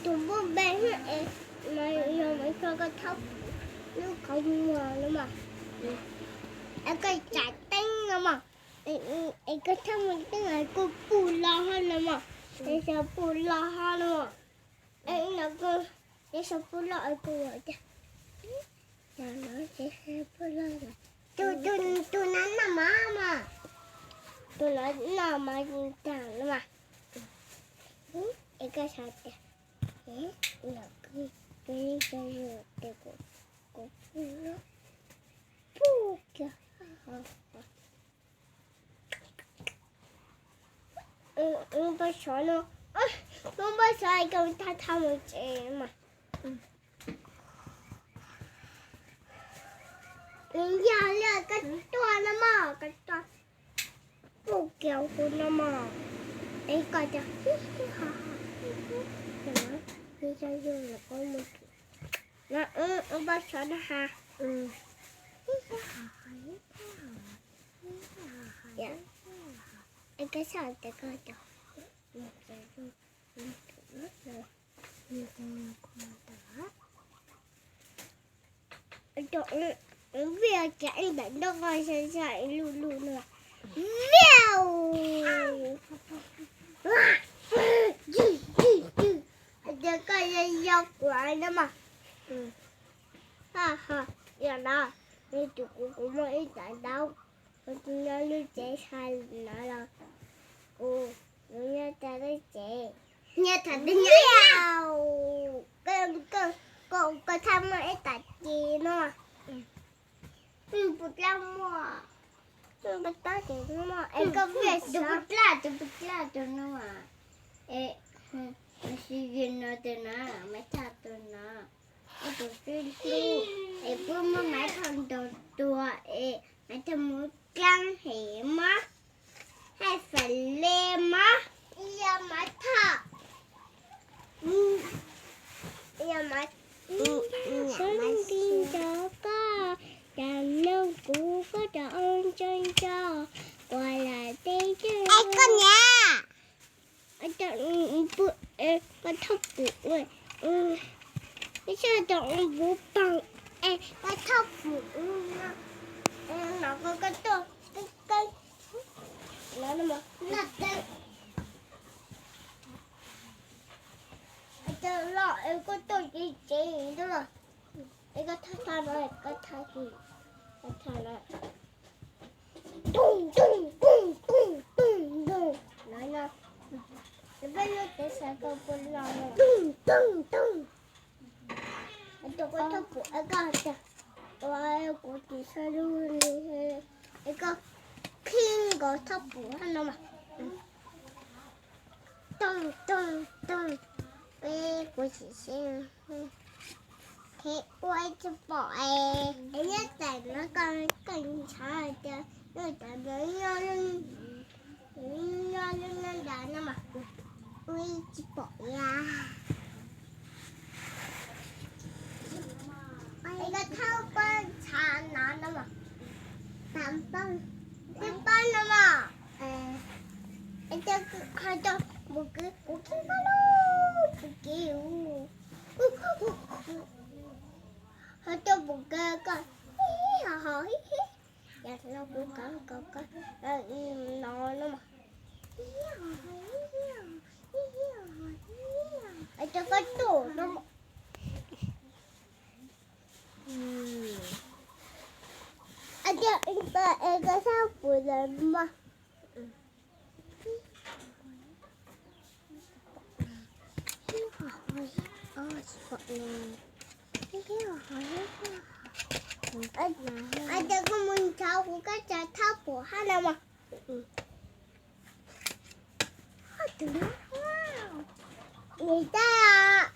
Tus npauj npe es mas yog mas tso koj thab lub qhov muag no mas, es koj tsa teeb no mas, es koj thab muag teeb es koj puj lo ho no mas, es xyov puj lo ho no mas, es no koj, es xyov puj lo es koj ua tiag. Tus, tus, tus no noj mov mas, tus no noj mov tag no mas, es koj xav tias, no koj, koj, koj, koj, puj kiag. Lub npawg sov no, lub npawg sov es koj thab thab mus tsev mas. Yog li koj tuaj no mog, koj tuaj puj kiag kuv no mog, es koj tias, no, lub npawg sov no has. Es koj xav tias koj cov Ua vij ces ib ntawm nroj koj xya xya ib lub lub no. Vij, ces koj yog yog kuv no mas. Yog no, nws tus kuv kuv muaj ib tag ntaub, kuv tus nyob lub tsev xya no los, kuv, kuv nyob tag lub tsev. Nyob tag lub tsev. Koj, koj, koj thaj muaj ib tag ci no. Puas dlab muaj, puas dlab ces muaj es koj vij tus puas dlab, tus puas dlab tus no. Es, sis yig no tus no, Maiv Thoj tus no, tus xib hlub, es puab muab Maiv Thoj ntaus tuag es Maiv Thoj mus dlaab hem mob, haj fam le mob. Yog Maiv Thoj, yog Maiv Thoj, sab nti nco koj, cas noog kuv koj cov ntso ntso, kuv lam teb coj koj niam. Koj thauj pum, ib txhia tau ua puv poog, es koj thauj pum no, no koj tuaj, no, no, es koj tuaj tsev tsev, es koj thauj thauj no, koj thauj, koj thauj no. Tooj tooj tooj tooj tooj tooj, no no, peb lub tsev xav tau puas los no. Tooj tooj tooj. Tus koj thauj pum es koj tias, ua kuv tsis xav lub li, es koj khib nkaus thauj pum no mas. Tooj tooj tooj, peb kuv tsis xav, thiab ua tsis pom es nyob tais no koj, koj ntshav tias nyob tais no nyob, nyob lub nyob nrad no mas ua tsis pom li. Es koj thauj pab ntshav no no mas, pab, pab no mas, es coj, ho coj mus kev kuv kev pab lub, kuv kev, ho coj mus kev koj, ho ho, yam no kuv kov kom koj no no mas, es coj koj tuaj no. Tias es koj thauj pum lawm mas. Tias koj mus ntshav kuv koj tsa thauj pum hab no mas. Nim tais,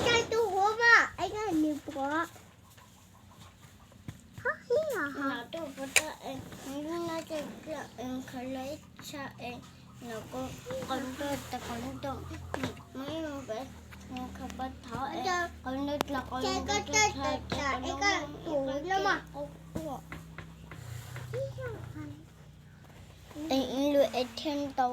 tais tus huav mas es koj nim puav. Ho ib yam, khaws lawv ib tshaj es, no, qhov ntawd, qhov ntawd, qhov ntawd, qhov ntawd, es ib lub es thiaj ntau.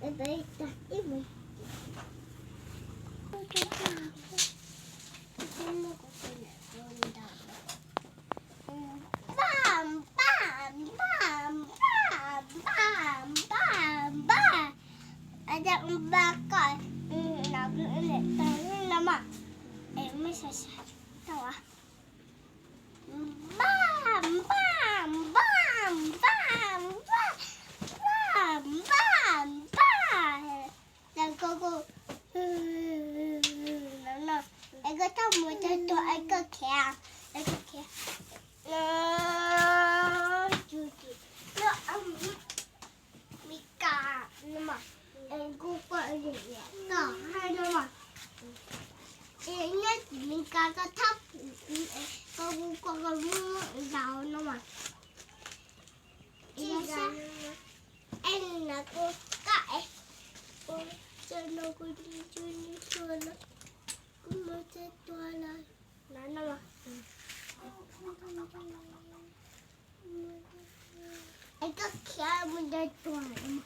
Peb tag ib mus. Npaj, npaj, npaj, npaj, npaj, npaj, npaj. Npaj kom no, no mas. Es muab xav xav tau. Npaj, npaj, npaj, npaj, npaj, npaj, npaj, npaj. Ces koj, koj, no, no, es koj txhob mus txog tuag es koj khiav, es koj khiav. Tsis, tsis, no, Meskas no mas, es kuv kuaj li tom hais no mas, es nyob tim Meskas koj txhob pum kuv, es koj kuj kuaj koj muab ntaus no mas. Es no kuv koj es, kuv txog no kuv tsis tshua los, kuv mus txog tuag lawm no mas. Es koj khiav mus txog tuag lawm.